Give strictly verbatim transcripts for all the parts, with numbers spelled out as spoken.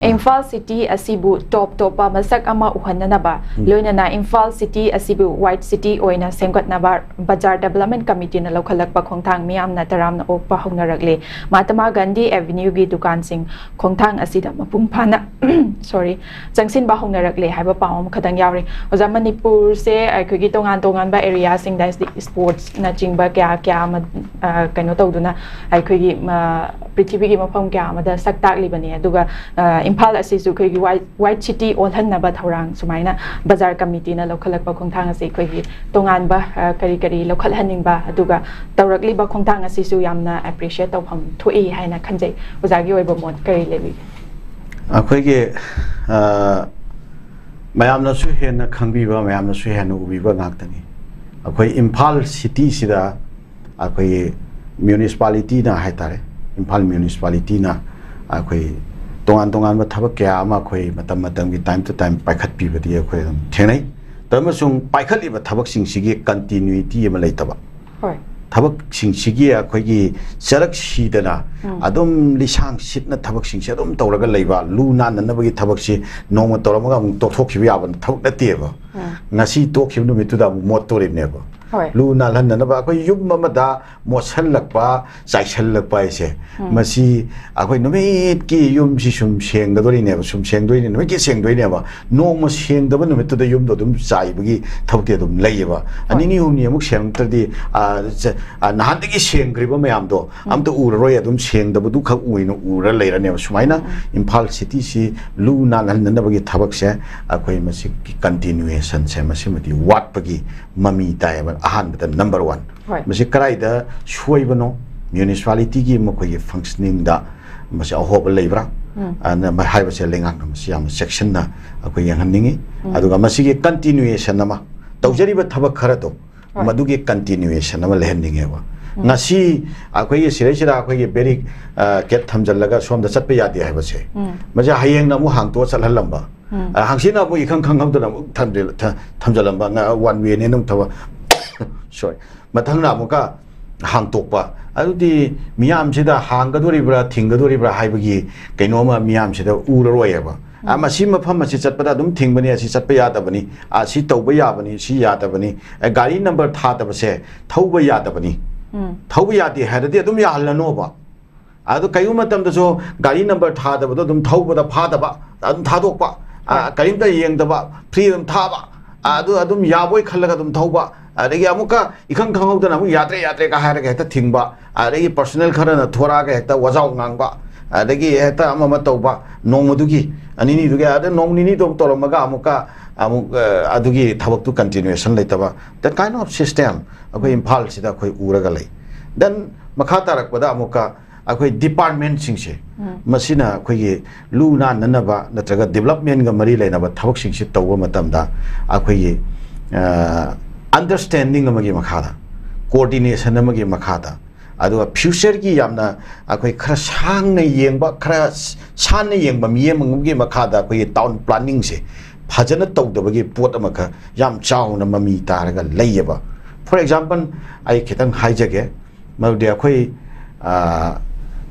Imphal city ꯑꯁꯤꯕꯨ ꯇꯣꯞ ꯇꯣꯞꯄ ꯃꯁꯛ ꯑꯃ ꯎꯍꯟꯅꯅꯕ, ꯎꯝ꯫ ꯂꯣꯏꯅꯅ ꯏꯝꯐꯥꯜ ꯁꯤꯇꯤ ꯑꯁꯤꯕꯨ ꯋꯥꯏꯠ ꯁꯤꯇꯤ ꯑꯣꯏꯅ ꯁꯦꯝꯒꯠꯅꯕ ꯕꯖꯥꯔ ꯗꯦꯕꯂꯞꯃꯦꯟ ꯀꯃꯤꯇꯤꯅ ꯂꯧꯈꯠꯂꯛꯄ ꯈꯣꯡꯊꯥꯡ ꯃꯤꯌꯥꯝꯅ ꯇꯔꯥꯝꯅ ꯑꯣꯛꯄ ꯍꯧꯅꯔꯛꯂꯦ꯫ ꯃꯍꯥꯇꯃꯥ ꯒꯥꯟꯙꯤ ꯑꯦꯚꯦꯅ꯭ꯌꯨꯒꯤ ꯗꯨꯀꯥꯟꯁꯤꯡ ꯈꯣꯡꯊꯥꯡ ꯑꯁꯤꯗ ꯃꯄꯨꯡ ꯐꯥꯅ, sorry, ꯆꯪꯁꯤꯟꯕ ꯍꯧꯅꯔꯛꯂꯦ ꯍꯥꯏꯕ ꯄꯥꯎ ꯑꯃꯈꯛꯇꯪ ꯌꯥꯎꯔꯤ꯫ ꯑꯣꯖꯥ, ꯃꯅꯤꯄꯨꯔꯁꯦ ꯑꯩꯈꯣꯏꯒꯤ ꯇꯣꯉꯥꯟ ꯇꯣꯉꯥꯟꯕ ꯑꯦꯔꯤꯌꯥꯁꯤꯡꯗ ꯁ꯭ꯄꯣꯔꯠꯁꯅꯆꯤꯡꯕ ꯀꯌꯥ ꯀꯌꯥ ꯑꯃ, ꯑ, ꯀꯩꯅꯣ ꯇꯧꯗꯨꯅ ꯑꯩꯈꯣꯏꯒꯤ, ꯑ, ꯄ꯭ꯔꯤꯊꯤꯕꯤꯒꯤ ꯃꯐꯝ ꯀꯌꯥ ꯑꯃꯗ ꯁꯛ ꯇꯥꯛꯂꯤꯕꯅꯤ꯫ ꯑꯗꯨꯒ, ꯑ, ꯏꯝꯐꯥꯜ ꯑꯁꯤꯁꯨ ꯑꯩꯈꯣꯏꯒꯤ ꯋꯥꯏꯠ, ꯋꯥꯏꯠ ꯁꯤꯇꯤ ꯑꯣꯜꯍꯟꯅꯕ ꯊꯧꯔꯥꯡ ꯁꯨꯃꯥꯏꯅ ꯕꯖꯥꯔ ꯀꯃꯤꯇꯤꯅ ꯂꯧꯈꯠꯂꯛꯄ ꯈꯣꯡꯊꯥꯡ ꯑꯁꯤ ꯑꯩꯈꯣꯏꯒꯤ ꯇꯣꯉꯥꯟꯕ, ꯑ, ꯀꯔꯤ ꯀꯔꯤ ꯂꯧꯈꯠꯍꯟꯅꯤꯡꯕ, ꯑꯗꯨꯒ ꯇꯧꯔꯛꯂꯤꯕ ꯈꯣꯡꯊꯥꯡ ꯑꯁꯤꯁꯨ ꯌꯥꯝꯅ ꯑꯦꯄ꯭ꯔꯤꯁꯤꯌꯦꯠ ꯇꯧꯐꯝ ꯊꯣꯛꯏ ꯍꯥꯏꯅ ꯈꯟꯖꯩ꯫ ꯑꯣꯖꯥꯒꯤ ꯑꯣꯏꯕ ꯃꯣꯠ ꯀꯔꯤ ꯂꯩꯕꯤꯒꯦ? ꯑꯩꯈꯣꯏꯒꯤ, ꯑ, ꯃꯌꯥꯝꯅꯁꯨ ꯍꯦꯟꯅ ꯈꯪꯕꯤꯕ, ꯃꯌꯥꯝꯅꯁꯨ ꯍꯦꯟꯅ ꯎꯕꯤꯕ ꯉꯥꯛꯇꯅꯤ꯫ ꯑꯩꯈꯣꯏ ꯏꯝꯐꯥꯜ ꯁꯤꯇꯤꯁꯤꯗ ꯑꯩꯈꯣꯏꯒꯤ ꯃ꯭ꯌꯨꯅꯤꯁꯤꯄꯥꯂꯤꯇꯤꯅ ꯍꯥꯏꯇꯥꯔꯦ, ꯏꯝꯐꯥꯜ ꯃ꯭ꯌꯨꯅꯤꯁꯤꯄꯥꯂꯤꯇꯤꯅ ꯑꯩꯈꯣꯏ ꯇꯣꯉꯥꯟ ꯇꯣꯉꯥꯟꯕ ꯊꯕꯛ ꯀꯌꯥ ꯑꯃ ꯑꯩꯈꯣꯏ ꯃꯇꯝ ꯃꯇꯝꯒꯤ, time to time ꯄꯥꯏꯈꯠꯄꯤꯕꯗꯤ ꯑꯩꯈꯣꯏ ꯑꯗꯨꯝ ꯊꯦꯡꯅꯩ꯫ ꯑꯗꯨ ꯑꯃꯁꯨꯡ ꯄꯥꯏꯈꯠꯂꯤꯕ ꯊꯕꯛꯁꯤꯡꯁꯤꯒꯤ continuity ꯑꯃ ꯂꯩꯇꯕ꯫ ꯍꯣꯏ꯫ ꯊꯕꯛꯁꯤꯡꯁꯤꯒꯤ ꯑꯩꯈꯣꯏꯒꯤ ꯆꯔꯛ ꯁꯤꯗꯅ ꯎꯝ꯫ ꯑꯗꯨꯝ ꯂꯤꯁꯥꯡ ꯁꯤꯠꯅ ꯊꯕꯛꯁꯤꯡꯁꯦ ꯑꯗꯨꯝ ꯇꯧꯔꯒ ꯂꯩꯕ, ꯂꯨ ꯅꯥꯟꯅꯅꯕꯒꯤ ꯊꯕꯛꯁꯤ ꯅꯣꯡꯃ ꯇꯧꯔꯝꯃꯒ ꯑꯃꯨꯛ ꯇꯣꯛꯊꯣꯛꯈꯤꯕ ꯌꯥꯕ ꯊꯕꯛ ꯅꯠꯇꯦꯕ꯫ ꯎꯝ꯫ ꯉꯁꯤ ꯇꯣꯛꯈꯤꯕ ꯅꯨꯃꯤꯠꯇꯨꯗ ꯑꯃꯨꯛ ꯃꯣꯠꯇꯣꯔꯤꯕꯅꯦꯕ꯫ ꯍꯣꯏ꯫ ꯂꯨ ꯅꯥꯜꯍꯟꯅꯅꯕ ꯑꯩꯈꯣꯏ ꯌꯨꯝ ꯑꯃꯗ ꯃꯣꯠꯁꯜꯂꯛꯄ, ꯆꯥꯏꯁꯜꯂꯛꯄ ꯍꯥꯏꯁꯦ, ꯎꯝ꯫ ꯃꯁꯤ ꯑꯩꯈꯣꯏ ꯅꯨꯃꯤꯠꯀꯤ ꯌꯨꯝꯁꯤ ꯁꯨꯝ ꯁꯦꯡꯒꯗꯣꯔꯤꯅꯦꯕ, ꯁꯨꯝ ꯁꯦꯡꯗꯣꯏꯅꯦ, ꯅꯨꯃꯤꯠꯀꯤ ꯁꯦꯡꯗꯣꯏꯅꯦꯕ꯫ ꯅꯣꯡꯃ ꯁꯦꯡꯗꯕ ꯅꯨꯃꯤꯠꯇꯨꯗ ꯌꯨꯝꯗꯣ ꯑꯗꯨꯝ ꯆꯥꯏꯕꯒꯤ ꯊꯕꯛꯇꯤ ꯑꯗꯨꯝ ꯂꯩꯌꯦꯕ꯫ ꯍꯣꯏ꯫ ꯅꯤꯅꯤ ꯍꯨꯝꯅꯤ ꯑꯃꯨꯛ ꯁꯦꯡꯉꯛꯇ꯭ꯔꯗꯤ, ꯑ, ꯆ-, ꯑ, ꯅꯍꯥꯟꯗꯒꯤ ꯁꯦꯡꯈ꯭ꯔꯤꯕ ꯃꯌꯥꯝꯗꯣ ꯎꯝ꯫ ꯑꯝꯇ ꯎꯔꯔꯣꯏ, ꯑꯗꯨꯝ ꯁꯦꯡꯗꯕꯗꯨ ꯈꯛ ꯑꯣꯏꯅ ꯎꯔ ꯂꯩꯔꯅꯦꯕ꯫ ꯁꯨꯃꯥꯏꯅ ꯎꯝ꯫ ꯏꯝꯐꯥꯜ ꯁꯤꯇꯤꯁꯤ ꯂꯨ ꯅꯥꯜꯍꯟꯅꯅꯕꯒꯤ ꯊꯕꯛꯁꯦ ꯑꯩꯈꯣꯏ ꯃꯁꯤꯒꯤ continuationꯁꯦ ꯃꯁꯤꯃꯗꯤ ꯋꯥꯠꯄꯒꯤ ꯃꯃꯤ ꯇꯥꯏꯌꯦꯕ꯫ ꯑꯍꯥꯟꯕꯗ number one꯫ ꯍꯣꯏ꯫ ꯃꯁꯤ ꯀꯗꯥꯏꯗ ꯁꯣꯏꯕꯅꯣ? ꯃ꯭ꯌꯨꯅꯤꯁꯤꯄꯥꯂꯤꯇꯤꯒꯤ ꯃꯈꯣꯏꯒꯤ functioningꯗ ꯃꯁꯤ ꯑꯍꯣꯕ ꯂꯩꯕ꯭ꯔꯥ? ꯎꯝ꯫ ꯑꯅ ꯃ-, ꯍꯥꯏꯕꯁꯦ ꯂꯩꯉꯥꯛꯅ ꯃꯁꯤ ꯌꯥꯝꯅ ꯆꯦꯛꯁꯤꯟꯅ ꯑꯩꯈꯣꯏ ꯌꯦꯡꯍꯟꯅꯤꯡꯉꯤ꯫ ꯎꯝ꯫ ꯑꯗꯨꯒ ꯃꯁꯤꯒꯤ continuation ꯑꯃ, ꯇꯧꯖꯔꯤꯕ ꯊꯕꯛ ꯈꯔꯗꯣ ꯍꯣꯏ꯫ ꯃꯗꯨꯒꯤ continuation ꯑꯃ ꯂꯩꯍꯟꯅꯤꯡꯉꯦꯕ꯫ ꯎꯝ꯫ ꯉꯁꯤ ꯑꯩꯈꯣꯏꯒꯤ ꯁꯤꯗꯩꯁꯤꯗ ꯑꯩꯈꯣꯏꯒꯤ barricade ꯊꯝꯖꯤꯜꯂꯒ ꯁꯣꯝꯗ ꯆꯠꯄ ꯌꯥꯗꯦ ꯍꯥꯏꯕꯁꯦ, ꯎꯝ꯫ ꯃꯁꯤ ꯍꯌꯦꯡꯅ ꯑꯃꯨꯛ ꯍꯥꯡꯇꯣꯛꯑ ꯆꯠꯍꯜꯂꯝꯕ, ꯎꯝ꯫ ꯑ, ꯍꯪꯆꯤꯠꯅ ꯑꯃꯨꯛ ꯏꯈꯪ ꯈꯪꯍꯧꯗꯅ ꯑꯃꯨꯛ ꯊꯝꯖꯤꯜ-, ꯊ-, ꯊꯝꯖꯤꯜꯂꯝꯕ, ꯉ-, one wayꯅꯦꯅ ꯑꯃꯨꯛ ꯊꯕꯛ, sorry, ꯃꯊꯪꯅ ꯑꯃꯨꯛꯀ ꯍꯥꯡꯇꯣꯛꯄ꯫ ꯑꯗꯨꯗꯤ ꯃꯤꯌꯥꯝꯁꯤꯗ ꯍꯥꯡꯒꯗꯣꯔꯤꯕ꯭ꯔꯥ ꯊꯤꯡꯒꯗꯣꯔꯤꯕ꯭ꯔꯥ ꯍꯥꯏꯕꯒꯤ ꯀꯩꯅꯣꯝꯃ ꯃꯤꯌꯥꯝꯁꯤꯗ ꯎꯔꯔꯣꯏꯌꯦꯕ꯫ "ꯑ, ꯃꯁꯤ ꯃꯐꯝ ꯑꯁꯤ ꯆꯠꯄꯗ ꯑꯗꯨꯝ ꯊꯤꯡꯕꯅꯤ, ꯑꯁꯤ ꯆꯠꯄ ꯌꯥꯗꯕꯅꯤ, ꯑ, ꯁꯤ ꯇꯧꯕ ꯌꯥꯕꯅꯤ, ꯁꯤ ꯌꯥꯗꯕꯅꯤ, ꯑ, ꯒꯥꯔꯤ ꯅꯝꯕꯔ ꯊꯥꯗꯕꯁꯦ ꯊꯧꯕ ꯌꯥꯗꯕꯅꯤ, ꯎꯝ꯫ ꯊꯧꯕ ꯌꯥꯗꯦ ꯍꯥꯏꯔꯗꯤ ꯑꯗꯨꯝ ꯌꯥꯍꯜꯂꯅꯣꯕ꯫ ꯑꯗꯣ ꯀꯔꯤꯒꯨꯝꯕ ꯃꯇꯝꯗꯁꯨ ꯒꯥꯔꯤ ꯅꯝꯕꯔ ꯊꯥꯗꯕꯗꯣ ꯑꯗꯨꯝ ꯊꯧꯕꯗ ꯐꯥꯗꯕ, ꯑꯗꯨꯝ ꯊꯥꯗꯣꯛꯄ, ꯑ, ꯍꯣꯏ꯫ ꯀꯔꯤꯝꯇ ꯌꯦꯡꯗꯕ, ꯐ꯭ꯔꯤ ꯑꯗꯨꯝ ꯊꯥꯕ, ꯑ, ꯑꯗꯨ ꯑꯗꯨꯝ ꯌꯥꯕꯣꯏ ꯈꯜꯂꯒ ꯑꯗꯨꯝ ꯊꯧꯕ, ꯑꯗꯒꯤ ꯑꯃꯨꯛꯀ ꯏꯈꯪ ꯈꯪꯍꯧꯗꯅ ꯑꯃꯨꯛ ꯌꯥꯗ꯭ꯔꯦ, ꯌꯥꯗ꯭ꯔꯦꯒ ꯍꯥꯏꯔꯒ ꯍꯦꯛꯇ ꯊꯤꯡꯕ, ꯑꯗꯒꯤ ꯄꯔꯁꯣꯅꯦꯜ ꯈꯔꯅ ꯊꯣꯔꯛꯑꯒ ꯍꯦꯛꯇ ꯋꯥꯖꯥꯎ ꯉꯥꯡꯕ, ꯑꯗꯒꯤ ꯍꯦꯛꯇ ꯑꯃ ꯑꯃ ꯇꯧꯕ, ꯅꯣꯡꯃꯗꯨꯒꯤ, ꯑ, ꯅꯤꯅꯤꯗꯨꯒꯤ, ꯑꯗ ꯅꯣꯡ ꯅꯤꯅꯤꯗꯣ ꯑꯃꯨꯛ ꯇꯧꯔꯝꯃꯒ ꯑꯃꯨꯛꯀ ꯑꯃꯨꯛ, ꯑ, ꯑꯗꯨꯒꯤ ꯊꯕꯛꯇꯨ ꯀꯟꯇꯤꯅ꯭ꯌꯨꯑꯦꯁꯟ ꯂꯩꯇꯕ, that kind of system ꯑꯩꯈꯣꯏ ꯏꯝꯐꯥꯜꯁꯤꯗ ꯑꯩꯈꯣꯏ ꯎꯔꯒ ꯂꯩ꯫ Then ꯃꯈꯥ ꯇꯥꯔꯛꯄꯗ ꯑꯃꯨꯛꯀ ꯑꯩꯈꯣꯏ ꯗꯤꯄꯥꯔꯠꯃꯦꯟꯁꯤꯡꯁꯦ, ꯎꯝ꯫ ꯃꯁꯤꯅ ꯑꯩꯈꯣꯏꯒꯤ ꯂꯨ ꯅꯥꯟꯅꯅꯕ ꯅꯠꯇ꯭ꯔꯒ ꯗꯤꯕꯂꯞꯃꯦꯟꯒ ꯃꯔꯤ ꯂꯩꯅꯕ ꯊꯕꯛꯁꯤꯡꯁꯤ ꯇꯧꯕ ꯃꯇꯝꯗ ꯑꯩꯈꯣꯏꯒꯤ, ꯑ, ꯑꯟꯗꯔꯁ꯭ꯇꯦꯟꯗꯤꯡ ꯑꯃꯒꯤ ꯃꯈꯥꯗ, ꯀꯣꯑꯣꯔꯗꯤꯅꯦꯁꯟ ꯑꯃꯒꯤ ꯃꯈꯥꯗ, ꯑꯗꯨꯒ ꯐ꯭ꯌꯨꯆꯔꯒꯤ ꯌꯥꯝꯅ ꯑꯩꯈꯣꯏ ꯈꯔ ꯁꯥꯡꯅ ꯌꯦꯡꯕ, ꯈꯔ ꯁꯥꯟꯅ ꯌꯦꯡꯕ ꯃꯤꯠꯌꯦꯡ ꯑꯃꯒꯤ ꯃꯈꯥꯗ ꯑꯩꯈꯣꯏꯒꯤ ꯇꯥꯎꯟ ꯄ꯭ꯂꯥꯅꯤꯡꯁꯦ ꯐꯖꯅ ꯇꯧꯗꯕꯒꯤ ꯄꯣꯠ ꯑꯃꯈꯛ ꯌꯥꯝ ꯆꯥꯎꯅ ꯃꯃꯤ ꯇꯥꯔꯒ ꯂꯩꯌꯦꯕ꯫ For example, ꯑꯩ ꯈꯤꯇꯪ ꯍꯥꯏꯖꯒꯦ, ꯃꯗꯨꯗꯤ ꯑꯩꯈꯣꯏ, ꯑ,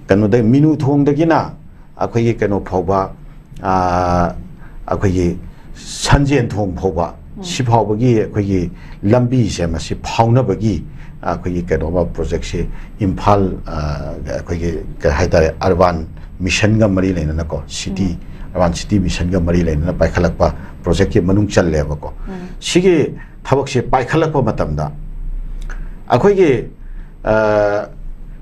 ꯀꯩꯅꯣꯗ, ꯃꯤꯅꯨ ꯊꯣꯡꯗꯒꯤꯅ ꯑꯩꯈꯣꯏꯒꯤ ꯀꯩꯅꯣ ꯐꯥꯎꯕ, ꯑ, ꯑꯩꯈꯣꯏꯒꯤ ꯁꯟꯖꯦꯟ ꯊꯣꯡ ꯐꯥꯎꯕ, ꯎꯝ꯫ ꯁꯤ ꯐꯥꯎꯕꯒꯤ ꯑꯩꯈꯣꯏꯒꯤ ꯂꯝꯕꯤꯁꯦ, ꯃꯁꯤ ꯐꯥꯎꯅꯕꯒꯤ ꯑꯩꯈꯣꯏꯒꯤ ꯀꯩꯅꯣꯝꯃ ꯄ꯭ꯔꯣꯖꯦꯛꯁꯦ ꯏꯝꯐꯥꯜ, ꯑ, ꯑꯩꯈꯣꯏꯒꯤ ꯀꯩ ꯍꯥꯏꯇꯥꯔꯦ, ꯑꯔꯕꯥꯟ ꯃꯤꯁꯟꯒ ꯃꯔꯤ ꯂꯩꯅꯅꯀꯣ, ꯁꯤꯇꯤ, ꯎꯝ꯫ ꯑꯔꯕꯥꯟ ꯁꯤꯇꯤ ꯃꯤꯁꯟꯒ ꯃꯔꯤ ꯂꯩꯅꯅ ꯄꯥꯏꯈꯠꯂꯛꯄ ꯄ꯭ꯔꯣꯖꯦꯛꯀꯤ ꯃꯅꯨꯡ ꯆꯜꯂꯦꯕꯀꯣ꯫ ꯎꯝ꯫ ꯁꯤꯒꯤ ꯊꯕꯛꯁꯦ ꯄꯥꯏꯈꯠꯂꯛꯄ ꯃꯇꯝꯗ ꯑꯩꯈꯣꯏꯒꯤ, ꯑ,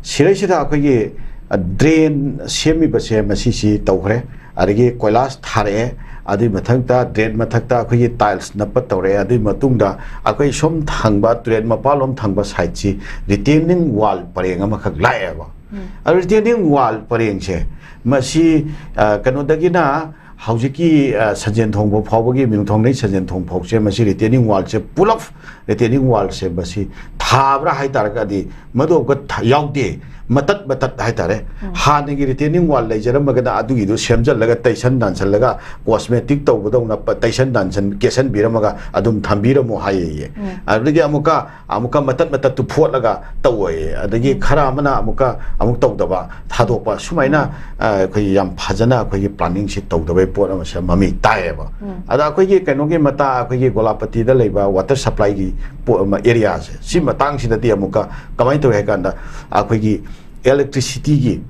ꯁꯤꯔꯩꯁꯤꯗ ꯑꯩꯈꯣꯏꯒꯤ, ꯑ, ꯗ꯭ꯔꯦꯟ ꯁꯦꯝꯃꯤꯕꯁꯦ ꯃꯁꯤꯁꯤ ꯇꯧꯈ꯭ꯔꯦ, ꯑꯗꯒꯤ ꯀꯣꯏꯂꯥꯁ ꯊꯥꯔꯛꯑꯦ, ꯑꯗꯨꯒꯤ ꯃꯊꯛꯇ ꯗ꯭ꯔꯦꯟ ꯃꯊꯛꯇ ꯑꯩꯈꯣꯏꯒꯤ ꯇꯥꯏꯜꯁ ꯅꯞꯄ ꯇꯧꯔꯛꯑꯦ, ꯑꯗꯨꯒꯤ ꯃꯇꯨꯡꯗ ꯑꯩꯈꯣꯏ ꯁꯣꯝ ꯊꯪꯕ ꯇꯨꯔꯦꯜ ꯃꯄꯥꯜꯂꯣꯝ ꯊꯪꯕ ꯁꯥꯏꯠꯁꯤ ꯔꯤꯇꯦꯅꯤꯡ ꯋꯥꯜ ꯄꯔꯦꯡ ꯑꯃꯈꯛ ꯂꯥꯛꯑꯦꯕ꯫ ꯎꯝ꯫ ꯑꯗꯨ ꯔꯤꯇꯦꯅꯤꯡ ꯋꯥꯜ ꯄꯔꯦꯡꯁꯦ ꯃꯁꯤ, ꯑ, ꯀꯩꯅꯣꯗꯒꯤꯅ ꯍꯧꯖꯤꯛꯀꯤ, ꯑ, ꯁꯟꯖꯦꯟ ꯊꯣꯡꯕ ꯐꯥꯎꯕꯒꯤ, ꯃꯤꯅꯨꯊꯣꯡꯗꯒꯤ ꯁꯟꯖꯦꯟ ꯊꯣꯡ ꯐꯥꯎꯁꯦ, ꯃꯁꯤ ꯔꯤꯇꯦꯅꯤꯡ ꯋꯥꯜꯁꯦ ꯄꯨꯂꯞ, ꯔꯤꯇꯦꯅꯤꯡ ꯋꯥꯜꯁꯦ ꯃꯁꯤ ꯊꯥꯕ꯭ꯔꯥ ꯍꯥꯏ ꯇꯥꯔꯒꯗꯤ ꯃꯗꯨ ꯑꯃꯨꯛꯀ ꯊ-, ꯌꯥꯎꯗꯦ꯫ ꯃꯇꯠ ꯃꯇꯠ ꯍꯥꯏꯇꯥꯔꯦ꯫ ꯍꯥꯟꯅꯒꯤ retaining wall ꯂꯩꯖꯔꯝꯃꯒꯅ ꯑꯗꯨꯒꯤꯗꯣ ꯁꯦꯝꯖꯜꯂꯒ, ꯇꯩꯁꯟ ꯅꯥꯟꯁꯜꯂꯒ, cosmetic ꯇꯧꯕꯗꯧꯅ ꯄ-, ꯇꯩꯁꯟ ꯅꯥꯟꯁꯟ, ꯀꯦꯁꯟꯕꯤꯔꯝꯃꯒ ꯑꯗꯨꯝ ꯊꯝꯕꯤꯔꯝꯃꯣ ꯍꯥꯏꯌꯦ꯫ ꯑꯗꯨꯗꯒꯤ ꯑꯃꯨꯛꯀ, ꯑꯃꯨꯛꯀ ꯃꯇꯠ ꯃꯇꯠꯇꯨ ꯐꯣꯠꯂꯒ ꯇꯧꯋꯦ꯫ ꯑꯗꯒꯤ ꯈꯔ ꯑꯃꯅ ꯑꯃꯨꯛꯀ ꯑꯃꯨꯛ ꯇꯧꯗꯕ, ꯊꯥꯗꯣꯛꯄ, ꯁꯨꯃꯥꯏꯅ, ꯑ, ꯑꯩꯈꯣꯏꯒꯤ ꯌꯥꯝ ꯐꯖꯅ ꯑꯩꯈꯣꯏꯒꯤ planning ꯁꯤ ꯇꯧꯗꯕꯩ ꯄꯣꯠ ꯑꯃꯁꯦ ꯃꯃꯤ ꯇꯥꯏꯌꯦꯕ꯫ ꯑꯗ ꯑꯩꯈꯣꯏꯒꯤ ꯀꯩꯅꯣꯒꯤ ꯃꯇꯥ-, ꯑꯩꯈꯣꯏꯒꯤ ꯒꯣꯂꯥꯄꯇꯤꯗ ꯂꯩꯕ water supply ꯒꯤ ꯄꯣ-, ꯑꯃ, area ꯁꯦ, ꯁꯤ ꯃꯇꯥꯡꯁꯤꯗꯗꯤ ꯑꯃꯨꯛꯀ ꯀꯃꯥꯏꯅ ꯇꯧꯏ ꯍꯥꯏ ꯀꯥꯟꯗ, ꯑꯩꯈꯣꯏꯒꯤ electricity ꯒꯤ,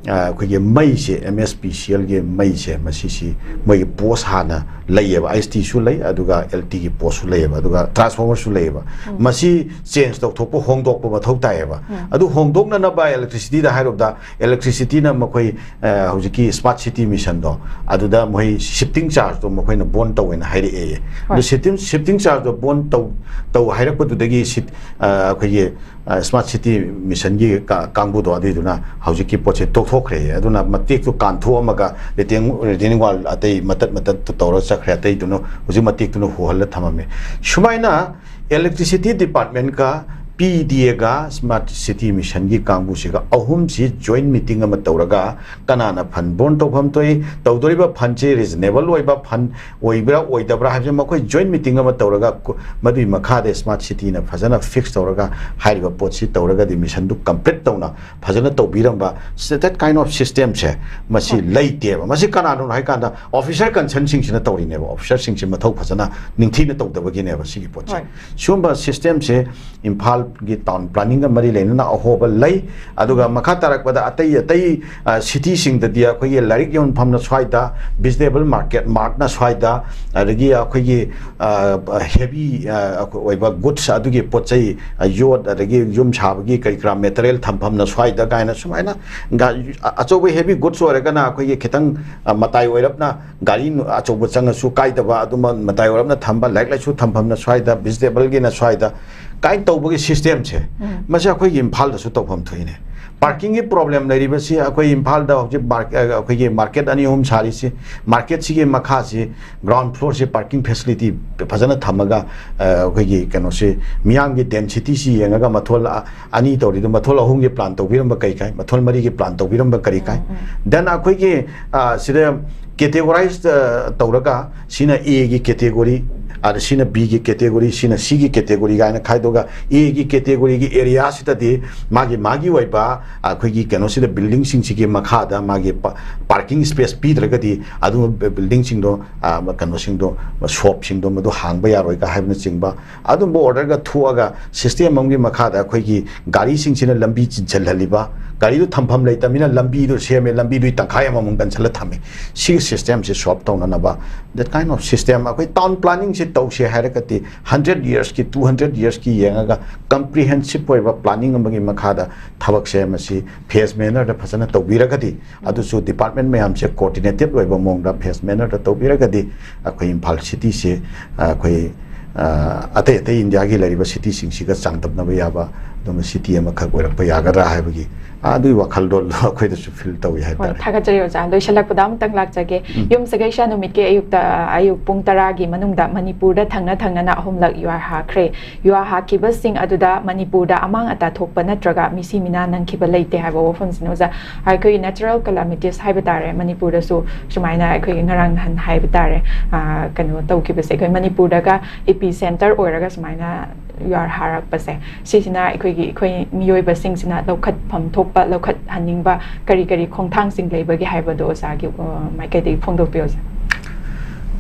ꯑ, ꯑꯩꯈꯣꯏꯒꯤ ꯃꯩꯁꯦ, M S P C L ꯒꯤ ꯃꯩꯁꯦ, ꯃꯁꯤꯁꯤ ꯃꯣꯏꯒꯤ post ꯍꯥꯟꯅ ꯂꯩꯌꯦꯕ, I S T ꯁꯨ ꯂꯩ, ꯑꯗꯨꯒ L T ꯒꯤ post ꯁꯨ ꯂꯩꯌꯦꯕ, ꯑꯗꯨꯒ transformer ꯁꯨ ꯂꯩꯌꯦꯕ꯫ ꯃꯁꯤ change ꯇꯧꯊꯣꯛꯄ, ꯍꯣꯡꯗꯣꯛꯄ ꯃꯊꯧ ꯇꯥꯏꯌꯦꯕ꯫ ꯑꯗꯨ ꯍꯣꯡꯗꯣꯛꯅꯅꯕ electricity ꯗ ꯍꯥꯏꯔꯨꯕꯗ, electricity ꯅ ꯃꯈꯣꯏ, ꯑ, ꯍꯧꯖꯤꯛꯀꯤ smart city mission ꯗꯣ, ꯑꯗꯨꯗ ꯃꯣꯏ shifting charge ꯇꯣ ꯃꯈꯣꯏꯅ borne ꯇꯧꯋꯦꯅ ꯍꯥꯏꯔꯛꯑꯦ꯫ ꯑꯗꯨ shifting, shifting charge ꯇꯣ borne ꯇꯧ, ꯇꯧ ꯍꯥꯏꯔꯛꯄꯗꯨꯗꯒꯤ ꯁꯤꯠ-, ꯑ, ꯑꯩꯈꯣꯏꯒꯤ, ꯑ, smart city mission ꯒꯤ ꯀꯥ-, ꯀꯥꯡꯕꯨꯗꯣ ꯑꯗꯨꯏꯗꯨꯅ ꯍꯧꯖꯤꯛꯀꯤ ꯄꯣꯠꯁꯦ ꯇꯣꯛꯊꯣꯛꯈ꯭ꯔꯦ꯫ ꯑꯗꯨꯅ ꯃꯇꯦꯛꯇꯨ ꯀꯥꯟꯊꯣꯛꯑꯝꯃꯒ retaining, retaining wall ꯑꯇꯩ ꯃꯇꯠ ꯃꯇꯠꯇꯨ ꯇꯧꯔꯒ ꯆꯠꯈ꯭ꯔꯦ, ꯑꯇꯩꯗꯨꯅ ꯍꯧꯖꯤꯛ ꯃꯇꯦꯛꯇꯨꯅ ꯍꯣꯍꯜꯂ ꯊꯝꯃꯝꯃꯦ꯫ ꯁꯨꯃꯥꯏꯅ electricity department ꯀ P D A ꯒ smart city mission ꯒꯤ ꯀꯥꯡꯕꯨꯁꯤꯒ ꯑꯍꯨꯝꯁꯤ joint meeting ꯑꯃ ꯇꯧꯔꯒ ꯀꯅꯥꯅ fund borne ꯇꯧꯐꯝ ꯊꯣꯛꯏ, ꯇꯧꯗꯣꯔꯤꯕ fund ꯁꯤ reasonable ꯑꯣꯏꯕ fund ꯑꯣꯏꯕ꯭ꯔꯥ ꯑꯣꯏꯗꯕ꯭ꯔꯥ ꯍꯥꯏꯕꯁꯦ ꯃꯈꯣꯏ joint meeting ꯑꯃ ꯇꯧꯔꯒ ꯀꯨ-, ꯃꯗꯨꯒꯤ ꯃꯈꯥꯗ smart city ꯅ ꯐꯖꯅ fix ꯇꯧꯔꯒ ꯍꯥꯏꯔꯤꯕ ꯄꯣꯠꯁꯤ ꯇꯧꯔꯒꯗꯤ mission ꯗꯨ complete ꯇꯧꯅ ꯐꯖꯅ ꯇꯧꯕꯤꯔꯝꯕ ꯁꯤ-, that kind of system ꯁꯦ ꯃꯁꯤ ꯂꯩꯇꯦꯕ꯫ ꯃꯁꯤ ꯀꯅꯥꯅꯣ ꯍꯥꯏ ꯀꯥꯟꯗ officer concern ꯁꯤꯡꯁꯤꯅ ꯇꯧꯔꯤꯅꯦꯕ, officer ꯁꯤꯡꯁꯤ ꯃꯊꯧ ꯐꯖꯅ ꯅꯤꯡꯊꯤꯅ ꯇꯧꯗꯕꯒꯤꯅꯦꯕ ꯁꯤꯒꯤ ꯄꯣꯠꯁꯦ꯫ ꯁꯤꯒꯨꯝꯕ system ꯁꯦ ꯏꯝꯐꯥꯜꯒꯤ town planning ꯒ ꯃꯔꯤ ꯂꯩꯅꯅ ꯑꯍꯣꯕ ꯂꯩ꯫ ꯑꯗꯨꯒ ꯃꯈꯥ ꯇꯥꯔꯛꯄꯗ ꯑꯇꯩ ꯑꯇꯩ, ꯑ, city ꯁꯤꯡꯗꯗꯤ ꯑꯩꯈꯣꯏꯒꯤ ꯂꯥꯏꯔꯤꯛ ꯌꯣꯟꯐꯝꯅ ꯁ꯭ꯋꯥꯏꯗ, vegetable market, mart ꯅ ꯁ꯭ꯋꯥꯏꯗ, ꯑꯗꯒꯤ ꯑꯩꯈꯣꯏꯒꯤ, ꯑ, heavy, ꯑ, ꯑꯣꯏꯕ goods ꯑꯗꯨꯒꯤ ꯄꯣꯠ ꯆꯩ, ꯑ, ꯌꯣꯠ, ꯑꯗꯒꯤ ꯌꯨꯝ ꯁꯥꯕꯒꯤ ꯀꯔꯤ ꯀꯔꯥ material ꯊꯝꯐꯝꯅ ꯁ꯭ꯋꯥꯏꯗ ꯀꯥꯏꯅ ꯁꯨꯃꯥꯏꯅ ꯒꯥ-, ꯑ-, ꯑꯆꯧꯕ heavy goods ꯑꯣꯏꯔꯒꯅ ꯑꯩꯈꯣꯏꯒꯤ ꯈꯤꯇꯪ, ꯑ, ꯃꯇꯥꯏ ꯑꯣꯏꯔꯞꯅ ꯒꯥꯔꯤ ꯑꯆꯧꯕ ꯆꯪꯉꯁꯨ ꯀꯥꯏꯗꯕ ꯑꯗꯨꯝꯕ ꯃꯇꯥꯏ ꯑꯣꯏꯔꯞꯅ ꯊꯝꯕ, ꯂꯥꯏꯔꯤꯛ ꯂꯥꯏꯁꯨ ꯊꯝꯐꯝꯅ ꯁ꯭ꯋꯥꯏꯗ, vegetable ꯒꯤꯅ ꯁ꯭ꯋꯥꯏꯗ ꯀꯥꯏꯅ ꯇꯧꯕꯒꯤ system ꯁꯦ, ꯃꯁꯤ ꯑꯩꯈꯣꯏꯒꯤ ꯏꯝꯐꯥꯜꯗꯁꯨ ꯇꯧꯐꯝ ꯊꯣꯛꯏꯅꯦ꯫ ꯄꯥꯔꯀꯤꯡꯒꯤ ꯄ꯭ꯔꯣꯕ꯭ꯂꯦꯝ ꯂꯩꯔꯤꯕꯁꯤ ꯑꯩꯈꯣꯏ ꯏꯝꯐꯥꯜꯗ ꯍꯧꯖꯤꯛ ꯃꯥꯔꯛ-, ꯑꯩꯈꯣꯏꯒꯤ ꯃꯥꯔꯀꯦꯠ ꯑꯅꯤ ꯑꯍꯨꯝ ꯁꯥꯔꯤꯁꯤ, ꯃꯥꯔꯀꯦꯠꯁꯤꯒꯤ ꯃꯈꯥꯁꯤ ꯒ꯭ꯔꯥꯎꯟ ꯐ꯭ꯂꯣꯔꯁꯤ ꯄꯥꯔꯀꯤꯡ ꯐꯦꯁꯤꯂꯤꯇꯤ ꯐꯖꯅ ꯊꯝꯃꯒ, ꯑ, ꯑꯩꯈꯣꯏꯒꯤ ꯀꯩꯅꯣꯁꯤ, ꯃꯤꯌꯥꯝꯒꯤ ꯗꯦꯟꯁꯤꯇꯤꯁꯤ ꯌꯦꯡꯉꯒ ꯃꯊꯣꯜ ꯑ-, ꯑꯅꯤ ꯇꯧꯔꯤꯗꯣ, ꯃꯊꯣꯜ ꯑꯍꯨꯝꯒꯤ ꯄ꯭ꯂꯥꯟ ꯇꯧꯕꯤꯔꯝꯕ ꯀꯔꯤ ꯀꯥꯏ, ꯃꯊꯣꯜ ꯃꯔꯤꯒꯤ ꯄ꯭ꯂꯥꯟ ꯇꯧꯕꯤꯔꯝꯕ ꯀꯔꯤ ꯀꯥꯏ? ꯎꯝ, ꯎꯝ. Then ꯑꯩꯈꯣꯏꯒꯤ, ꯑ, ꯁꯤꯗ ꯀꯦꯇꯦꯒꯣꯔꯥꯏꯁ, ꯑ, ꯇꯧꯔꯒ ꯁꯤꯅ ꯑꯦꯒꯤ ꯀꯦꯇꯦꯒꯣꯔꯤ, ꯑꯗ ꯁꯤꯅ ꯕꯤꯒꯤ ꯀꯦꯇꯦꯒꯣꯔꯤ, ꯁꯤꯅ ꯁꯤꯒꯤ ꯀꯦꯇꯦꯒꯣꯔꯤ ꯀꯥꯏꯅ ꯈꯥꯏꯗꯣꯛꯑꯒ, ꯑꯦꯒꯤ ꯀꯦꯇꯦꯒꯣꯔꯤꯒꯤ ꯑꯦꯔꯤꯌꯥꯁꯤꯗꯗꯤ ꯃꯥꯒꯤ, ꯃꯥꯒꯤ ꯑꯣꯏꯕ ꯑꯩꯈꯣꯏꯒꯤ ꯀꯩꯅꯣꯁꯤꯗ, ꯕꯤꯜꯗꯤꯡꯁꯤꯡꯁꯤꯒꯤ ꯃꯈꯥꯗ ꯃꯥꯒꯤ ꯄꯥ-, ꯄꯥꯔꯀꯤꯡ ꯁ꯭ꯄꯦꯁ ꯄꯤꯗ꯭ꯔꯒꯗꯤ ꯑꯗꯨ ꯕꯤꯜꯗꯤꯡꯁꯤꯡꯗꯣ, ꯑ, ꯀꯩꯅꯣꯁꯤꯡꯗꯣ, ꯁꯣꯞꯁꯤꯡꯗꯣ ꯃꯗꯨ ꯍꯥꯡꯕ ꯌꯥꯔꯣꯏꯒ ꯍꯥꯏꯕꯅꯆꯤꯡꯕ, ꯑꯗꯨꯝꯕ ꯑꯣꯔꯗꯔꯒ ꯊꯣꯛꯑꯒ ꯁꯤꯁꯇꯦꯝ ꯑꯃꯒꯤ ꯃꯈꯥꯗ ꯑꯩꯈꯣꯏꯒꯤ ꯒꯥꯔꯤꯁꯤꯡꯁꯤꯅ ꯂꯝꯕꯤ ꯆꯤꯟꯁꯤꯜꯍꯜꯂꯤꯕ, ꯒꯥꯔꯤꯗꯨ ꯊꯝꯐꯝ ꯂꯩꯇꯕꯅꯤꯅ ꯂꯝꯕꯤꯗꯨ ꯁꯦꯝꯃꯦ, ꯂꯝꯕꯤꯗꯨꯒꯤ ꯇꯪꯈꯥꯏ ꯑꯃꯃꯨꯛ ꯀꯟꯁꯤꯜꯂ ꯊꯝꯃꯦ꯫ ꯁꯤꯒꯤ ꯁꯤꯁꯇꯦꯝꯁꯤ ꯁꯣꯜꯕ ꯇꯧꯅꯅꯕ, that kind of system, ꯑꯩꯈꯣꯏ ꯇꯥꯎꯟ ꯄ꯭ꯂꯥꯅꯤꯡꯁꯤ ꯇꯧꯁꯦ ꯍꯥꯏꯔꯒꯗꯤ, ꯍꯟꯗ꯭ꯔꯦꯠ ꯌꯔꯁꯀꯤ, ꯇꯨ ꯍꯟꯗ꯭ꯔꯦꯠ ꯌꯔꯁꯀꯤ ꯌꯦꯡꯉꯒ, ꯀꯝꯄ꯭ꯔꯤꯍꯦꯟꯁꯤꯞ ꯑꯣꯏꯕ ꯄ꯭ꯂꯥꯅꯤꯡ ꯑꯃꯒꯤ ꯃꯈꯥꯗ ꯊꯕꯛꯁꯦ ꯃꯁꯤ ꯐꯦꯁ ꯃꯦꯅꯔꯗ ꯐꯖꯅ ꯇꯧꯕꯤꯔꯒꯗꯤ, ꯑꯗꯨꯁꯨ ꯗꯤꯄꯥꯔꯠꯃꯦꯟ ꯃꯌꯥꯝꯁꯦ ꯀꯣꯑꯣꯔꯗꯤꯅꯦꯇꯦꯠ ꯑꯣꯏꯕ ꯃꯑꯣꯡꯗ ꯐꯦꯁ ꯃꯦꯅꯔꯗ ꯇꯧꯕꯤꯔꯒꯗꯤ, ꯑꯩꯈꯣꯏ ꯏꯝꯐꯥꯜ ꯁꯤꯇꯤꯁꯦ, ꯑꯩꯈꯣꯏ, ꯑ, ꯑꯇꯩ ꯑꯇꯩ ꯏꯟꯗꯤꯌꯥꯒꯤ ꯂꯩꯔꯤꯕ ꯁꯤꯇꯤꯁꯤꯡꯁꯤꯒ ꯆꯥꯡꯗꯝꯅꯕ ꯌꯥꯕ ꯑꯗꯨꯝꯕ ꯁꯤꯇꯤ ꯑꯃꯈꯛ ꯑꯣꯏꯔꯛꯄ ꯌꯥꯒꯗ꯭ꯔꯥ ꯍꯥꯏꯕꯒꯤ, ꯑ, ꯑꯗꯨꯒꯤ ꯋꯥꯈꯜꯂꯣꯟꯗꯣ ꯑꯩꯈꯣꯏꯗꯁꯨ ꯐꯤꯜ ꯇꯧꯏ ꯍꯥꯏ ꯍꯣꯏ, ꯇꯥꯔꯦ꯫ ꯊꯥꯒꯠꯆꯔꯤ ꯑꯣꯖꯥ꯫ ꯂꯣꯏꯁꯤꯜꯂꯛꯄꯗ ꯑꯃꯇꯪ ꯂꯥꯛꯆꯒꯦ꯫ ꯎꯝ. ꯌꯨꯝꯁꯀꯩꯁ ꯅꯨꯃꯤꯠꯀꯤ ꯑꯌꯨꯛꯇ, ꯑꯌꯨꯛ ꯄꯨꯡ ꯇꯔꯥꯒꯤ ꯃꯅꯨꯡꯗ ꯃꯅꯤꯄꯨꯔꯗ ꯊꯪꯅ ꯊꯪꯅꯅ ꯑꯍꯨꯝꯂꯛ ꯌꯨꯍꯥꯔ ꯍꯥꯈ꯭ꯔꯦ꯫ ꯌꯨꯍꯥꯔ ꯍꯥꯈꯤꯕꯁꯤꯡ ꯑꯗꯨꯗ ꯃꯅꯤꯄꯨꯔꯗ ꯑꯃꯥꯡ ꯑꯇꯥ ꯊꯣꯛꯄ ꯅꯠꯇ꯭ꯔꯒ ꯃꯤꯁꯤ ꯃꯤꯅꯥ ꯅꯪꯈꯤꯕ ꯂꯩꯇꯦ ꯍꯥꯏꯕ ꯋꯥꯐꯝꯁꯤꯅ ꯑꯣꯖꯥ, ꯑꯩꯈꯣꯏꯒꯤ natural calamities ꯍꯥꯏꯕ ꯇꯥꯔꯦ, ꯃꯅꯤꯄꯨꯔꯗꯁꯨ ꯁꯨꯃꯥꯏꯅ ꯑꯩꯈꯣꯏꯒꯤ ꯉꯔꯥꯡ ꯅꯍꯥꯟ ꯍꯥꯏꯕ ꯇꯥꯔꯦ, ꯑ, ꯀꯩꯅꯣ ꯇꯧꯈꯤꯕꯁꯦ, ꯑꯩꯈꯣꯏ ꯃꯅꯤꯄꯨꯔꯗꯒ ꯏꯄꯤ ꯁꯦꯟꯇꯔ ꯑꯣꯏꯔꯒ ꯁꯨꯃꯥꯏꯅ ꯌꯨꯍꯥꯔ ꯍꯥꯔꯛꯄꯁꯦ, ꯁꯤꯁꯤꯅ ꯑꯩꯈꯣꯏꯒꯤ, ꯑꯩꯈꯣꯏ ꯃꯤꯑꯣꯏꯕꯁꯤꯡꯁꯤꯅ ꯂꯧꯈꯠꯐꯝ ꯊꯣꯛꯄ, ꯂꯧꯈꯠꯍꯟꯅꯤꯡꯕ ꯀꯔꯤ ꯀꯔꯤ ꯈꯣꯡꯊꯥꯡꯁꯤꯡ ꯂꯩꯕꯒꯦ ꯍꯥꯏꯕꯗꯣ ꯑꯣꯖꯥꯒꯤ, ꯑ, ꯃꯥꯏꯀꯩꯗꯒꯤ ꯐꯣꯡꯗꯣꯛꯄꯤꯌꯣ ꯑꯣꯖꯥ꯫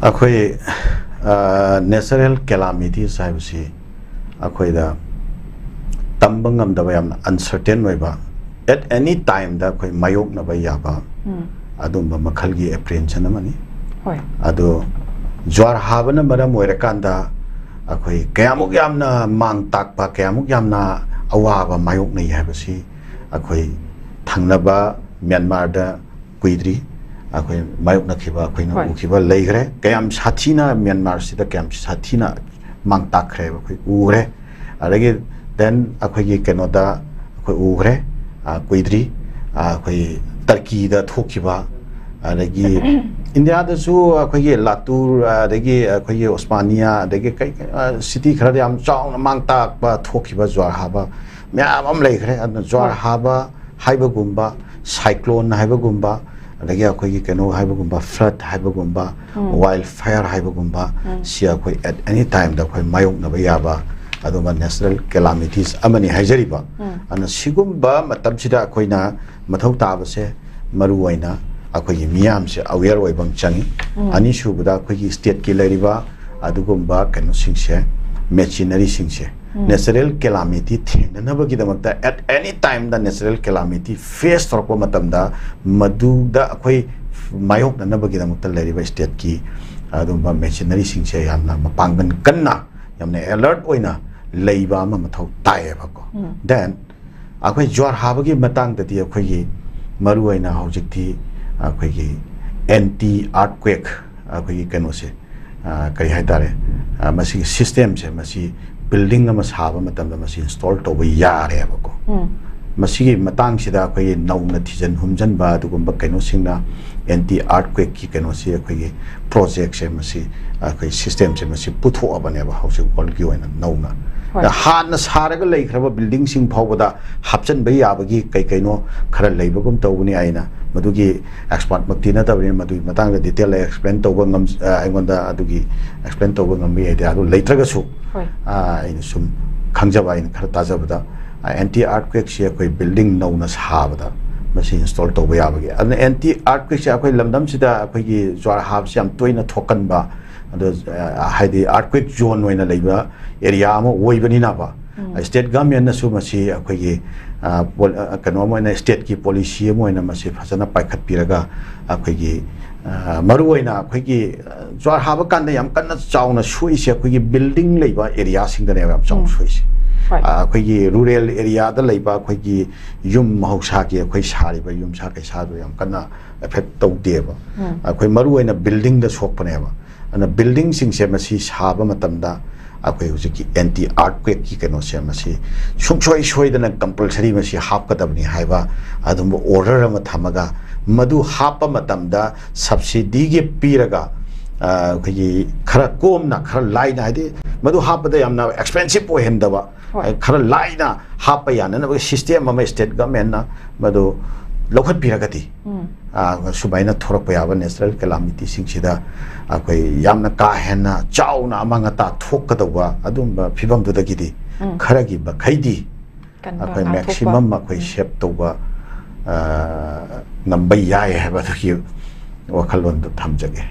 ꯑꯩꯈꯣꯏ, ꯑ, natural calamities ꯍꯥꯏꯕꯁꯤ ꯑꯩꯈꯣꯏꯗ ꯇꯝꯕ ꯉꯝꯗꯕ, ꯌꯥꯝꯅ uncertain ꯑꯣꯏꯕ, at any time ꯗ ꯑꯩꯈꯣꯏ ꯃꯥꯌꯣꯛꯅꯕ ꯌꯥꯕ ꯎꯝ. ꯑꯗꯨꯝꯕ ꯃꯈꯜꯒꯤ apprehension ꯑꯃꯅꯤ꯫ ꯍꯣꯏ. ꯑꯗꯣ ꯖ꯭ꯋꯥꯔ ꯍꯥꯕꯅ ꯃꯔꯝ ꯑꯣꯏꯔꯀꯥꯟꯗ ꯑꯩꯈꯣꯏ ꯀꯌꯥꯃꯨꯛ ꯌꯥꯝꯅ ꯃꯥꯡ ꯇꯥꯛꯄ, ꯀꯌꯥꯃꯨꯛ ꯌꯥꯝꯅ ꯑꯋꯥꯕ ꯃꯥꯌꯣꯛꯅꯩ ꯍꯥꯏꯕꯁꯤ ꯑꯩꯈꯣꯏ ꯊꯪꯅꯕ ꯃ꯭ꯌꯥꯟꯃꯥꯔꯗ ꯀꯨꯏꯗ꯭ꯔꯤ ꯑꯩꯈꯣꯏ ꯃꯥꯌꯣꯛꯅꯈꯤꯕ, ꯑꯩꯈꯣꯏꯅ ꯍꯣꯏ. ꯎꯈꯤꯕ ꯂꯩꯈ꯭ꯔꯦ꯫ ꯀꯌꯥꯝ ꯁꯥꯊꯤꯅ ꯃ꯭ꯌꯥꯟꯃꯥꯔꯁꯤꯗ ꯀꯌꯥꯝ ꯁꯥꯊꯤꯅ ꯃꯥꯡ ꯇꯥꯛꯈ꯭ꯔꯦꯕ ꯑꯩꯈꯣꯏ ꯎꯈ꯭ꯔꯦ꯫ ꯑꯗꯒꯤ then ꯑꯩꯈꯣꯏꯒꯤ ꯀꯩꯅꯣꯗ ꯑꯩꯈꯣꯏ ꯎꯈ꯭ꯔꯦ, ꯑ, ꯀꯨꯏꯗ꯭ꯔꯤ, ꯑ, ꯑꯩꯈꯣꯏ ꯇꯔꯀꯤꯗ ꯊꯣꯛꯈꯤꯕ, ꯑꯗꯒꯤ ꯏꯟꯗꯤꯌꯥꯗꯁꯨ ꯑꯩꯈꯣꯏꯒꯤ ꯂꯥꯇꯨꯔ, ꯑꯗꯒꯤ ꯑꯩꯈꯣꯏꯒꯤ ꯑꯣꯁꯃꯥꯅꯤꯌꯥ, ꯑꯗꯒꯤ ꯀꯩ, ꯑ, ꯁꯤꯇꯤ ꯈꯔꯗ ꯌꯥꯝ ꯆꯥꯎꯅ ꯃꯥꯡ ꯇꯥꯛꯄ ꯊꯣꯛꯈꯤꯕ ꯖ꯭ꯋꯥꯔ ꯍꯥꯕ ꯃꯌꯥꯝ ꯑꯃ ꯂꯩꯈ꯭ꯔꯦ꯫ ꯑꯗꯨꯅ ꯖ꯭ꯋꯥꯔ ꯍꯣꯏ꯫ ꯍꯥꯕ ꯍꯥꯏꯕꯒꯨꯝꯕ, ꯁꯥꯏꯀ꯭ꯂꯣꯟ ꯍꯥꯏꯕꯒꯨꯝꯕ, ꯑꯗꯒꯤ ꯑꯩꯈꯣꯏꯒꯤ ꯀꯩꯅꯣ ꯍꯥꯏꯕꯒꯨꯝꯕ, ꯐ꯭ꯂꯠ ꯍꯥꯏꯕꯒꯨꯝꯕ, ꯎꯝ꯫ ꯋꯥꯏꯜ ꯐꯥꯌꯔ ꯍꯥꯏꯕꯒꯨꯝꯕ, ꯎꯝ꯫ ꯁꯤ ꯑꯩꯈꯣꯏ at any time ꯗ ꯑꯩꯈꯣꯏ ꯃꯥꯌꯣꯛꯅꯕ ꯌꯥꯕ ꯑꯗꯨꯒꯨꯝꯕ natural calamities ꯑꯃꯅꯤ ꯍꯥꯏꯖꯔꯤꯕ꯫ ꯎꯝ꯫ ꯑꯗꯨꯅ ꯁꯤꯒꯨꯝꯕ ꯃꯇꯝꯁꯤꯗ ꯑꯩꯈꯣꯏꯅ ꯃꯊꯧ ꯇꯥꯕꯁꯦ ꯃꯔꯨ ꯑꯣꯏꯅ ꯑꯩꯈꯣꯏꯒꯤ ꯃꯤꯌꯥꯝꯁꯦ aware ꯑꯣꯏꯕ ꯑꯃ ꯆꯪꯉꯤ꯫ ꯎꯝ꯫ ꯑꯅꯤꯁꯨꯕꯗ ꯑꯩꯈꯣꯏꯒꯤ state ꯀꯤ ꯂꯩꯔꯤꯕ ꯑꯗꯨꯒꯨꯝꯕ ꯀꯩꯅꯣꯁꯤꯡꯁꯦ, machinery ꯁꯤꯡꯁꯦ, ꯎꯝ꯫ natural calamity ꯊꯦꯡꯅꯅꯕꯒꯤꯗꯃꯛꯇ, at any time the natural calamity face ꯇꯧꯔꯛꯄ ꯃꯇꯝꯗ ꯃꯗꯨꯗ ꯑꯩꯈꯣꯏ ꯃꯥꯌꯣꯛꯅꯅꯕꯒꯤꯗꯃꯛꯇ ꯂꯩꯔꯤꯕ state ꯀꯤ ꯑꯗꯨꯒꯨꯝꯕ machinery ꯁꯤꯡꯁꯦ ꯌꯥꯝꯅ ꯃꯄꯥꯡꯒꯜ ꯀꯟꯅ, ꯌꯥꯝꯅ alert ꯑꯣꯏꯅ ꯂꯩꯕ ꯑꯃ ꯃꯊꯧ ꯇꯥꯏꯌꯦꯕꯀꯣ꯫ ꯎꯝ꯫ Then ꯑꯩꯈꯣꯏ ꯖ꯭ꯋꯥꯔ ꯍꯥꯕꯒꯤ ꯃꯇꯥꯡꯗꯗꯤ ꯑꯩꯈꯣꯏꯒꯤ ꯃꯔꯨ ꯑꯣꯏꯅ ꯍꯧꯖꯤꯛꯇꯤ ꯑꯩꯈꯣꯏꯒꯤ anti earthquake, ꯑꯩꯈꯣꯏꯒꯤ ꯀꯩꯅꯣꯁꯦ, ꯑ, ꯀꯔꯤ ꯍꯥꯏꯇꯥꯔꯦ, ꯑ, ꯃꯁꯤꯒꯤ system ꯁꯦ, ꯃꯁꯤ building ꯑꯃ ꯁꯥꯕ ꯃꯇꯝꯗ ꯃꯁꯤ install ꯇꯧꯕ ꯌꯥꯔꯦꯕꯀꯣ꯫ ꯎꯝ꯫ ꯃꯁꯤꯒꯤ ꯃꯇꯥꯡꯁꯤꯗ ꯑꯩꯈꯣꯏꯒꯤ ꯅꯧꯅ ꯊꯤꯖꯤꯟ ꯍꯨꯝꯖꯤꯟꯕ ꯑꯗꯨꯒꯨꯝꯕ ꯀꯩꯅꯣꯁꯤꯡꯅ anti earthquake ꯀꯤ ꯀꯩꯅꯣꯁꯤ, ꯑꯩꯈꯣꯏꯒꯤ project ꯁꯦ, ꯃꯁꯤ ꯑꯩꯈꯣꯏ system ꯁꯦ ꯃꯁꯤ ꯄꯨꯊꯣꯛꯑꯕꯅꯦꯕ ꯍꯧꯖꯤꯛ world ꯀꯤ ꯑꯣꯏꯅ ꯅꯧꯅ꯫ ꯍꯣꯏ꯫ ꯍꯥꯟꯅ ꯁꯥꯔꯒ ꯂꯩꯈ꯭ꯔꯕ building ꯁꯤꯡ ꯐꯥꯎꯕꯗ ꯍꯥꯞꯆꯤꯟꯕ ꯌꯥꯕꯒꯤ ꯀꯩ ꯀꯩꯅꯣ ꯈꯔ ꯂꯩꯕꯒꯨꯝ ꯇꯧꯕꯅꯤ꯫ ꯑꯩꯅ ꯃꯗꯨꯒꯤ expert ꯃꯛꯇꯤ ꯅꯠꯇꯕꯅꯤꯅ ꯃꯗꯨꯒꯤ ꯃꯇꯥꯡꯗ detail ꯑꯩ explain ꯇꯧꯕ ꯉꯝ-, ꯑ, ꯑꯩꯉꯣꯟꯗ ꯑꯗꯨꯒꯤ explain ꯇꯧꯕ ꯉꯝꯕ ꯌꯥꯏꯗꯤ ꯑꯗꯨ ꯂꯩꯇ꯭ꯔꯒꯁꯨ, ꯍꯣꯏ꯫ ꯑ, ꯑꯩꯅ ꯁꯨꯝ ꯈꯪꯖꯕ, ꯑꯩꯅ ꯈꯔ ꯇꯥꯖꯕꯗ, ꯑ, anti earthquake ꯁꯤ ꯑꯩꯈꯣꯏ building ꯅꯧꯅ ꯁꯥꯕꯗ ꯃꯁꯤ install ꯇꯧꯕ ꯌꯥꯕꯒꯤ꯫ ꯑꯗꯨꯅ anti earthquake ꯁꯦ ꯑꯩꯈꯣꯏ ꯂꯝꯗꯝꯁꯤꯗ ꯑꯩꯈꯣꯏꯒꯤ ꯖ꯭ꯋꯥꯔ ꯍꯥꯕꯁꯤ ꯌꯥꯝ ꯇꯣꯏꯅ ꯊꯣꯛꯀꯟꯕ, ꯑꯗꯣ, ꯑ, ꯍꯥꯏꯗꯤ earthquake zone ꯑꯣꯏꯅ ꯂꯩꯕ area ꯑꯃ ꯑꯣꯏꯕꯅꯤꯅꯕ, ꯎꯝ꯫ State government ꯅꯁꯨ ꯃꯁꯤ ꯑꯩꯈꯣꯏꯒꯤ, ꯑ, ꯄꯣ-, ꯑ, ꯀꯩꯅꯣ ꯑꯃ ꯑꯣꯏꯅ, state ꯀꯤ policy ꯑꯃ ꯑꯣꯏꯅ ꯃꯁꯤ ꯐꯖꯅ ꯄꯥꯏꯈꯠꯄꯤꯔꯒ ꯑꯩꯈꯣꯏꯒꯤ, ꯑ, ꯃꯔꯨꯑꯣꯏꯅ ꯑꯩꯈꯣꯏꯒꯤ, ꯑ, ꯖ꯭ꯋꯥꯔ ꯍꯥꯕ ꯀꯥꯟꯗ ꯌꯥꯝ ꯀꯟꯅ ꯆꯥꯎꯅ ꯁꯣꯛꯏꯁꯦ ꯑꯩꯈꯣꯏꯒꯤ building ꯂꯩꯕ area ꯁꯤꯡꯗꯅꯦꯕ ꯌꯥꯝ ꯆꯥꯎꯅ ꯎꯝ꯫ ꯁꯣꯛꯏꯁꯦ꯫ ꯍꯣꯏ꯫ ꯑ, ꯑꯩꯈꯣꯏꯒꯤ rural area ꯗ ꯂꯩꯕ ꯑꯩꯈꯣꯏꯒꯤ ꯌꯨꯝ ꯃꯍꯧꯁꯥꯒꯤ ꯑꯩꯈꯣꯏ ꯁꯥꯔꯤꯕ ꯌꯨꯝꯁꯥ ꯀꯩꯁꯥꯗꯣ ꯌꯥꯝ ꯀꯟꯅ effect ꯇꯧꯗꯦꯕ꯫ ꯎꯝ꯫ ꯑꯩꯈꯣꯏ ꯃꯔꯨꯑꯣꯏꯅ building ꯗ ꯁꯣꯛꯄꯅꯦꯕ꯫ ꯑꯗꯨꯅ building ꯁꯤꯡꯁꯦ ꯃꯁꯤ ꯁꯥꯕ ꯃꯇꯝꯗ ꯑꯩꯈꯣꯏ ꯍꯧꯖꯤꯛꯀꯤ ꯑꯦꯟꯇꯤ ꯑꯥꯔꯠꯀ꯭ꯋꯦꯛꯀꯤ ꯀꯩꯅꯣꯁꯦ, ꯃꯁꯤ ꯁꯨꯡꯁꯣꯏ ꯁꯣꯏꯗꯅ ꯀꯝꯄꯜꯁꯔꯤ ꯃꯁꯤ ꯍꯥꯞꯀꯗꯕꯅꯤ ꯍꯥꯏꯕ ꯑꯗꯨꯝꯕ ꯑꯣꯔꯗꯔ ꯑꯃ ꯊꯝꯃꯒ, ꯃꯗꯨ ꯍꯥꯞꯄ ꯃꯇꯝꯗ ꯁꯕꯁꯤꯗꯤꯒꯤ ꯄꯤꯔꯒ, ꯑ, ꯑꯩꯈꯣꯏꯒꯤ ꯈꯔ ꯀꯣꯝꯅ, ꯈꯔ ꯂꯥꯏꯅ, ꯍꯥꯏꯗꯤ ꯃꯗꯨ ꯍꯥꯞꯄꯗ ꯌꯥꯝꯅ ꯑꯦꯛꯁꯄꯦꯟꯁꯤꯞ ꯑꯣꯏꯍꯟꯗꯕ, ꯍꯣꯏ꯫ ꯈꯔ ꯂꯥꯏꯅ ꯍꯥꯞꯄ ꯌꯥꯅꯅꯕꯒꯤ ꯁꯤꯁꯇꯦꯝ ꯑꯃ ꯁ꯭ꯇꯦꯠ ꯒꯚꯔꯟꯃꯦꯟꯠꯅ ꯃꯗꯨ ꯂꯧꯈꯠꯄꯤꯔꯒꯗꯤ, ꯎꯝ꯫ ꯑ, ꯁꯨꯃꯥꯏꯅ ꯊꯣꯔꯛꯄ ꯌꯥꯕ ꯅꯦꯆꯔꯦꯜ ꯀꯦꯂꯥꯃꯤꯇꯤꯁꯤꯡꯁꯤꯗ ꯑꯩꯈꯣꯏ ꯌꯥꯝꯅ ꯀꯥ ꯍꯦꯟꯅ ꯆꯥꯎꯅ ꯑꯃꯥꯡ ꯑꯇꯥ ꯊꯣꯛꯀꯗꯧꯕ ꯑꯗꯨꯝꯕ ꯐꯤꯕꯝꯗꯨꯗꯒꯤꯗꯤ ꯎꯝ꯫ ꯈꯔꯒꯤ ꯃꯈꯩꯗꯤ ꯀꯟꯕ, ꯑꯩꯈꯣꯏ ꯉꯥꯛꯊꯣꯛꯄ꯫ ꯃꯦꯛꯁꯤꯃꯝ ꯑꯩꯈꯣꯏ ꯎꯝ꯫ ꯁꯦꯞ ꯇꯧꯕ, ꯑ, ꯉꯝꯕ ꯌꯥꯏ ꯍꯥꯏꯕ ꯑꯗꯨꯒꯤ ꯋꯥꯈꯜꯂꯣꯟꯗꯨ ꯊꯝꯖꯒꯦ꯫